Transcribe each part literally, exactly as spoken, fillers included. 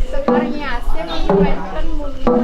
Sekarnya saya mau main kan mulu.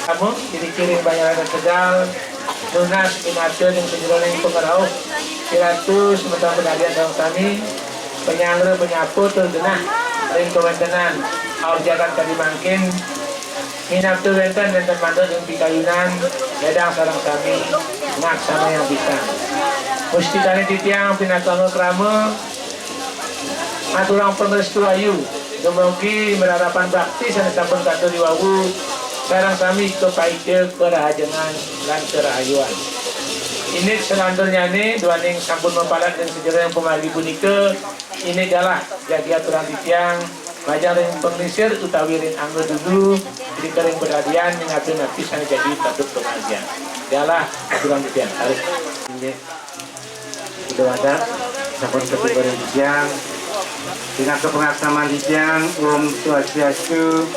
Kamu dikiring banyak ada tegal, nunas pinaka ning sajeroning pangrauh, iratus semeton panarbian sareng sami, panyanggra panyapu tur genah ring kawéntenan aur jagat kadi mangkin, minab tur wénten, wénten manut ring pikayunan, ledang sareng sami ngaksanayang pisan. Mustikaning titiang pinaka angga krama, ngaturang pangrestu ayu, dumugi mararapan bakti sané sampun katur i wau, sareng sami kapaida karahajengan lan karahayuan. Indik salanturnyané, duaning sampun mapalat ring sajeroning pamargi punika, indik galah jagi aturang titiang, majeng ring panglingsir utawi ring angga dulu, ring padadian, ning atur napi sané jagi patut pamargiang. Galah aturang titiang. Tarik. Inggih. Ida Wada, sampun katimba ring titiang. Pinaka pangaksama titiang, Om Swastiastu.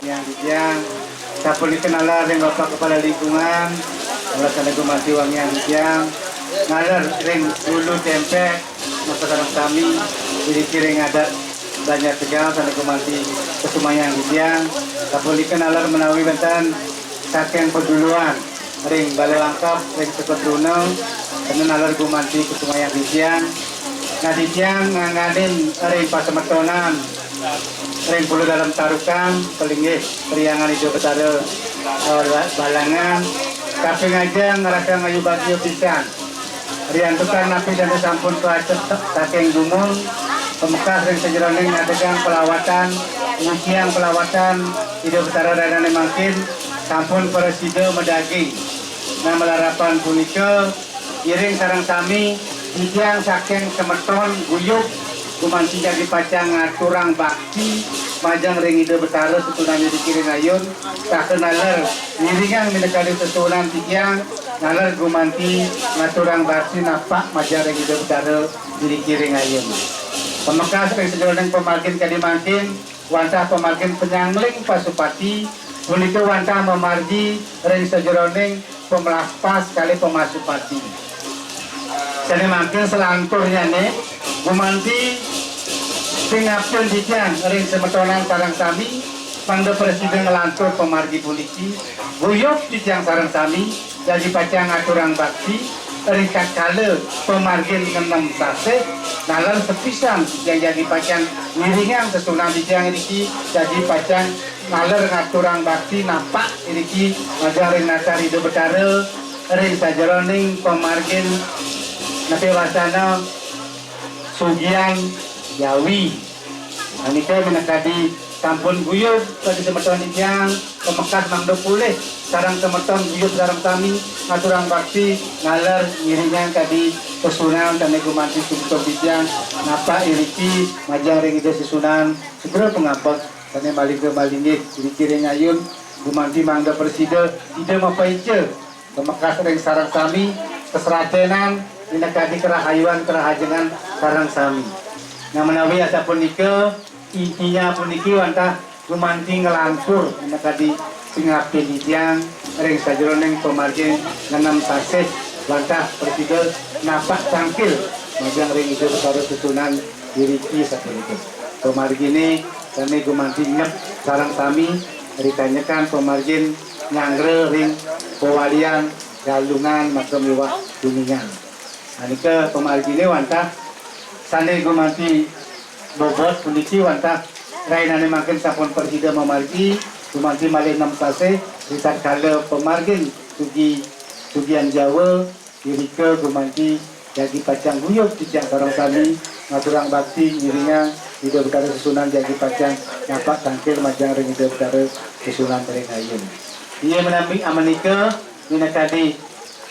Yang titiang, sapunika nalar ring Bapak Kepala Lingkungan, nalar sané gumanti wangiang titiang, nalar ring Hulu Tempek, maka sareng sami, iriki ring adat Banjar Tegal sané gumanti kasumayang titiang, sapunika nalar menawi wénten saking paduluan ring Bala Langkep, ring Sukatruna, sané nalar gumanti kasumayang titiang. Nah, titiang ngangganin ring pasemetonan ring Pulo Dalem Tarukan, palinggih Parhyangan Ida Betara, eh, Balangan, tapi ngajeng ngrasa ngayu bagia pisan. Riantukan napi sané sampun kacep saking dumun, pamekas ring sajeroning ngadegang palawatan, ngujiang palawatan Ida Betara rahinané mangkin, sampun prasida madaging. Nah, malarapan punika, iring sareng sami, titiang saking semeton guyub gumanti jagi pacang ngaturang bakti majeng ring Ida Betara setuhunan iriki ring ayun, saha nalar ngiringang minakadi setuhunan titiang, nalar gumanti ngaturang bakti napak majeng ring Ida Betara iriki ring ayun. Pamekas ring sajeroning pamargin kadi mangkin, wantah pamargin panyangling pasupati, punika wantah mamargi ring sajeroning pamelapas kalih pamasupati. Sané mangkin salanturnyané gumanti Pangabdin titiang ring semetonan sareng sami, mangda prasida nglantur pamargi puniki, guyub titiang sareng sami, jagi pacang ngaturang bakti, ring tatkala pamargin ngenem sasih, naler sepisan titiang jagi pacang ngiringang sesuunan titiang iriki, jagi pacang naler ngaturang bakti napak iriki, majeng ring natar Ida Betara, ring sajeroning pamargin, napi wastana, Sugian Jawi. Anika minakadi sampun guyub kadi semeton titiang, pamekas mangda polih sareng semeton guyub sareng sami ngaturang bakti naler ngiringang kadi sesuunan sane gumanti sumsum titiang napak iriki majeng ring Ida sesuunan, segera pangabek sane malingga malinggih iriki ring ayun gumanti mangda prasida Ida mapaica pamekas ring sareng sami, kasracenan, minakadi karahayuan karahajengan sareng sami. Nah, menawi asapunika, intinya puniki wantah gumanti nglantur minakadi pangabdin titiang ring sajeroning pamargin ngenem sasih wantah prasida napak tangkil majeng ring Ida Betara sesuunan iriki sapunika. Pamargine sami gumanti nyep sareng sami rikanyekan pamargin nyanggra ring wewalian Galungan maka miwah Kuningan. Anika pamargine wantah sane gumanti bobot puniki wantah rainane mangkin sampun prasida mamargi gumanti malih nem sasih ritatkala pamargin Sugi Sugian Jawa irika gumanti jagi pacang guyub titiang sareng sami ngaturang bakti ngiringang Ida Betara sesuunan jagi pacang napak tangkil majeng ring Ida Betara sesuunan ring ayun. Inggih menawi amenika minakadi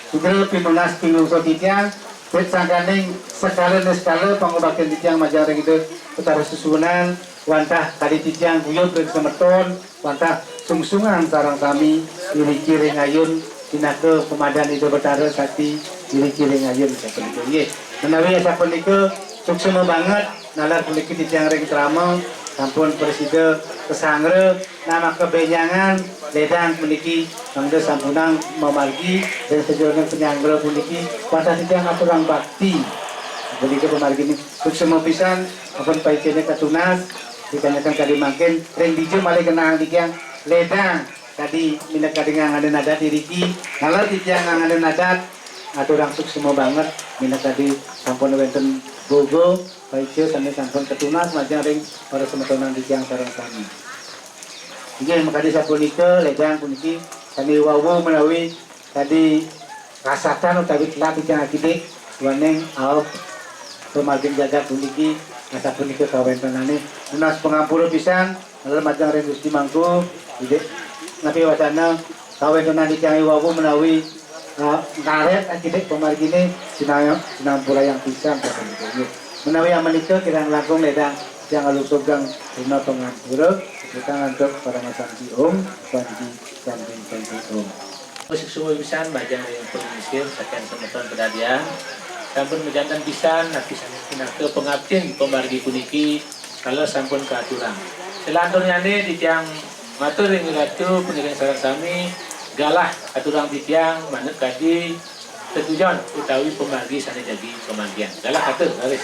sugra pinunas pinungsa titiang, rit sangkaning sekala niskala pangubaktin titiang majeng ring Ida Betara sesuunan, wantah kadi titiang guyub ring semeton, wantah sungsungan sareng sami iriki ring ayun pinaka pamadan Ida Betara sakti iriki ring ayun sapunika. Nggih, menawi asapunika suksma banget nalar puniki titiang ring krama sampun prasida kasanggra namaka benjangan ledang puniki mangda sampunang mamargi ring sajeroning panyanggra puniki wantah titiang aturang bakti. Punika pamargine suksma pisan ampun paicene katunas. Ditanyakan kadi mangkin, ring dija malih kenang titiang ledang kadi minakadi nganganin adat iriki, nalar titiang nganganin adat, aturang suksma banget, minakadi sampun wenten boga paica sane sampun katunas majeng ring para semetonan titiang sareng sami. Inggih makadi sapunika, ledang puniki sane wau menawi kadi kasatan utawi telat titiang akidik, duaning aob pamargin jagat puniki, asapunika kawentenane. Nunas pangampura pisan, nalar majeng ring Gusti Mangku, idik napi wacana kawentenan titiang iwau menawi, eh, ngaret akidik pamargine, sinaya-, sinampulayang pisan sapunika. Menawi amenika kirang langkung ledang titiang alusugang rena pangampura, kita ngantuk paramasanti Om, Santi, Santi, Santi Om. Suksma pisan majeng ring pamimpin saking semeton padadian. Sampun majanten pisan napi sane pinaka pangabdin pamargi puniki, kala sampun katurang. Salanturnyane titiang matur ring Ratu pangiring sareng sami, galah aturang titiang manut kadi tetujon utawi pamargi sane jagi kamargiang. Galah atur, raris.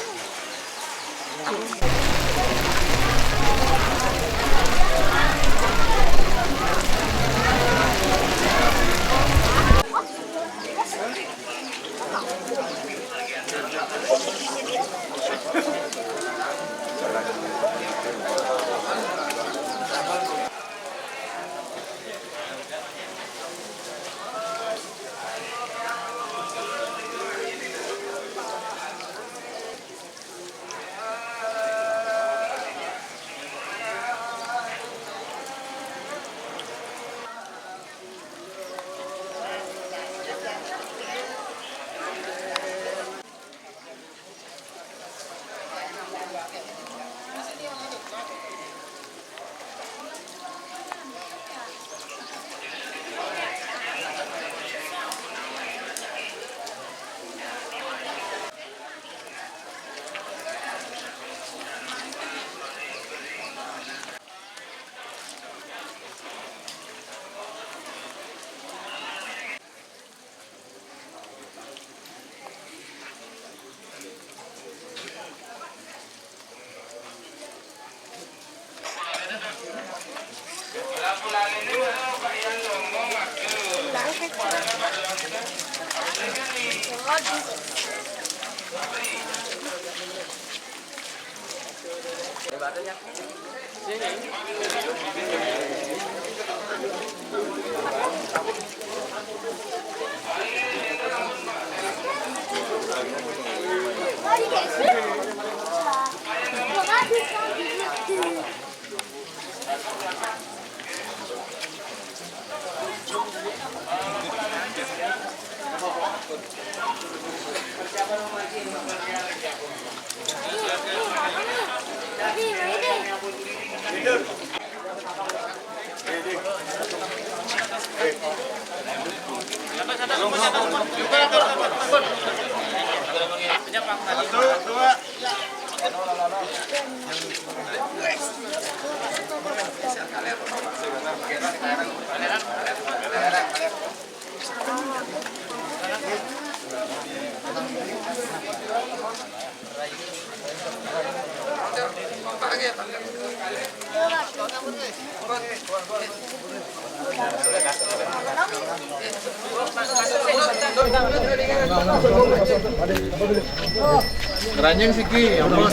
Ngeranyeng siki, ampun.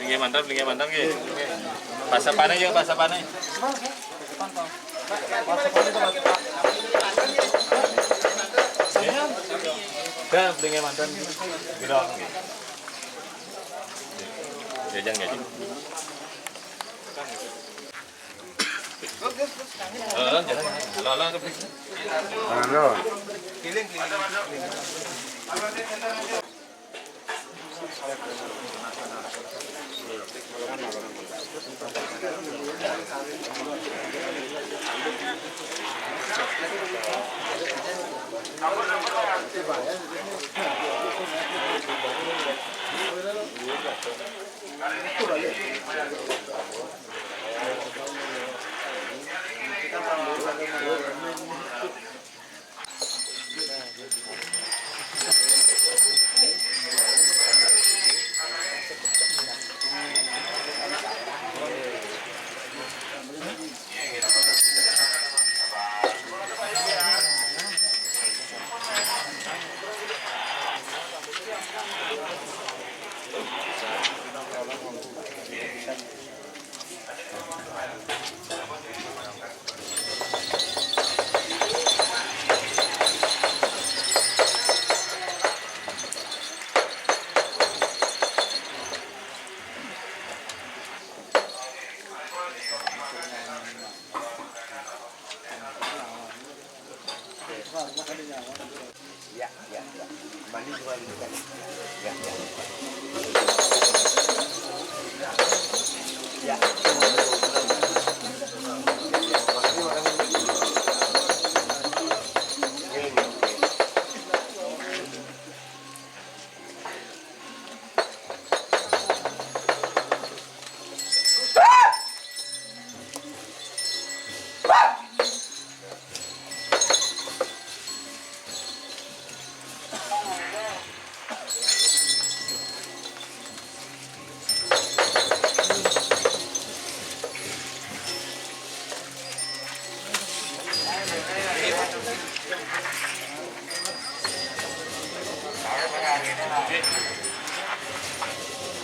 Nggih, mantap, nggih, mantap, nggih. Pasapane yo, pasapane. Dah, nggih, mantap. Gitu, nggih. Jajang, jajang. Halo, halo, halo.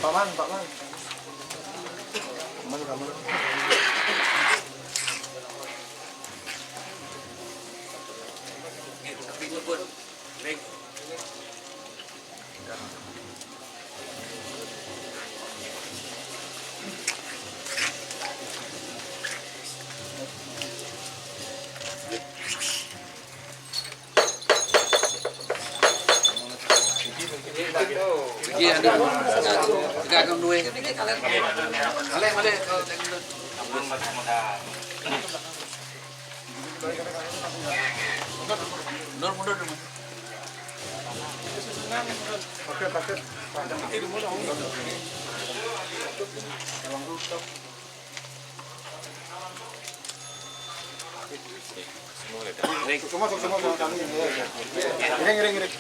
Paman, Paman. Paman, Paman. Gagang duwe. Male, male. Mundur, mundur. Semua, semua, semua. Iring, iring, iring.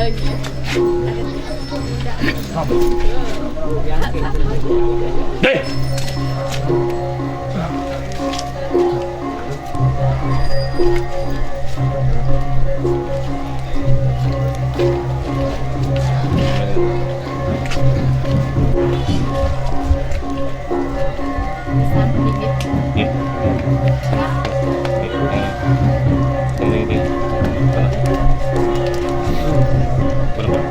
Deh. Bisa sedikit. Iya. Ini, ini. Ini, ini. Benar, Pak.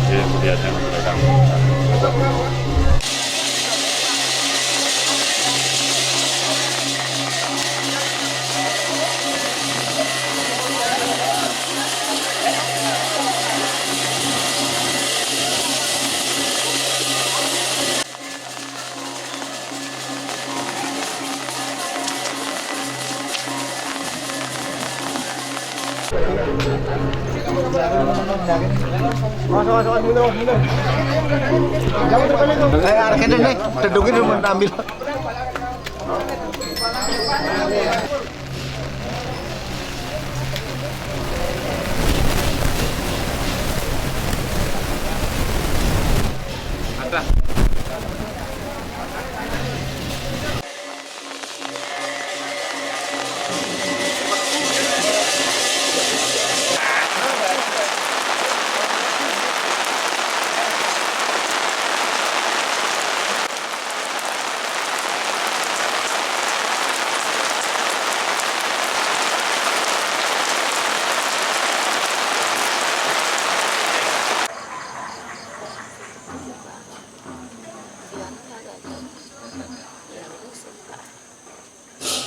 Iya, kelihatan sudah kamu. Eh, arketin nih, tedungin dulu, ambil.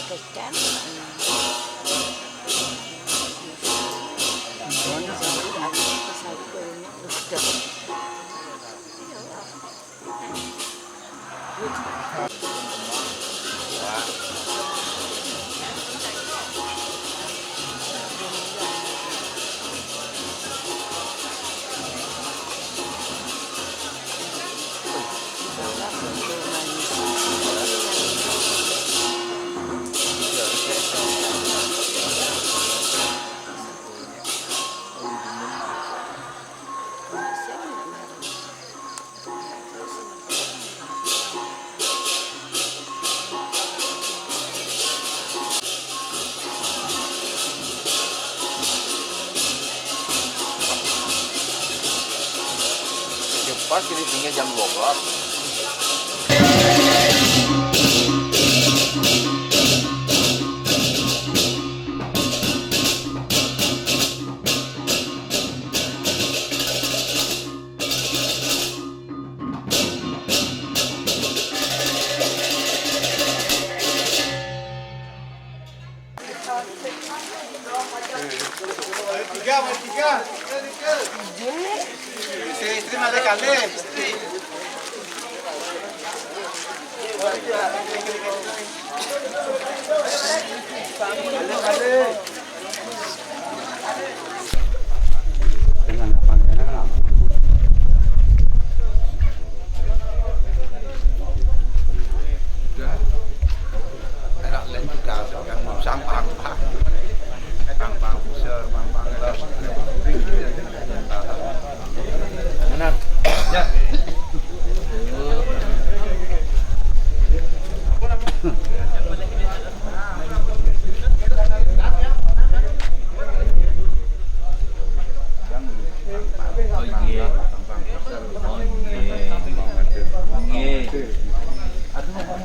Kecang. Pas ini tinggal jam dua belas. Tiga, tiga. Istri, istri, mari kali. Istri.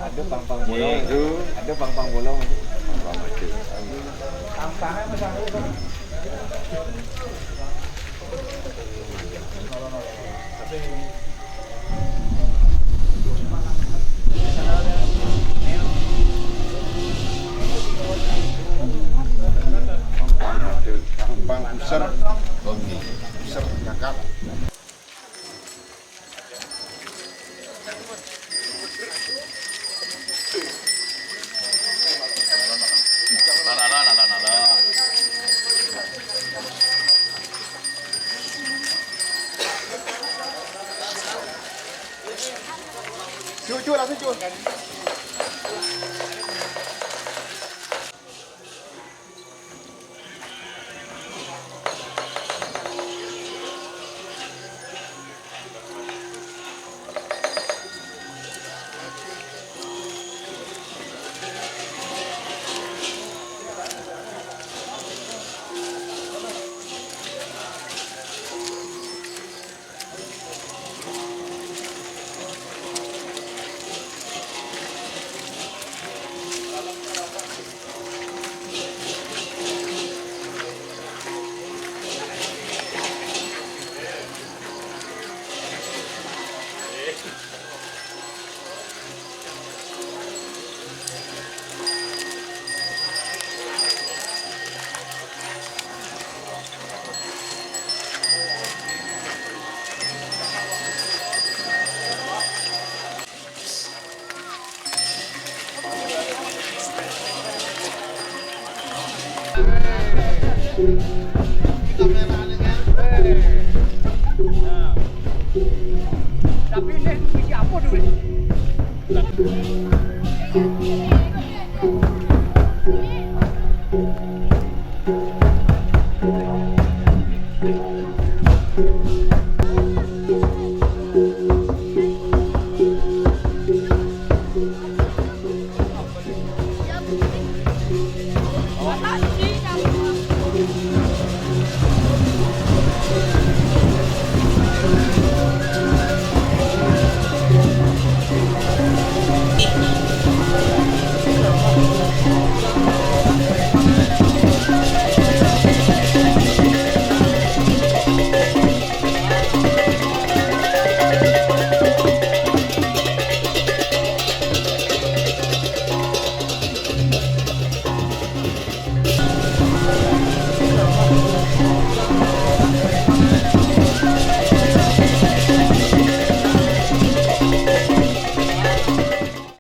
Ada pang-pang bolong. Ada pang-pang bolong. Pang user. User nyakap. Cuk, cuk, langsung cuk. Tapi ini isi apa dulu?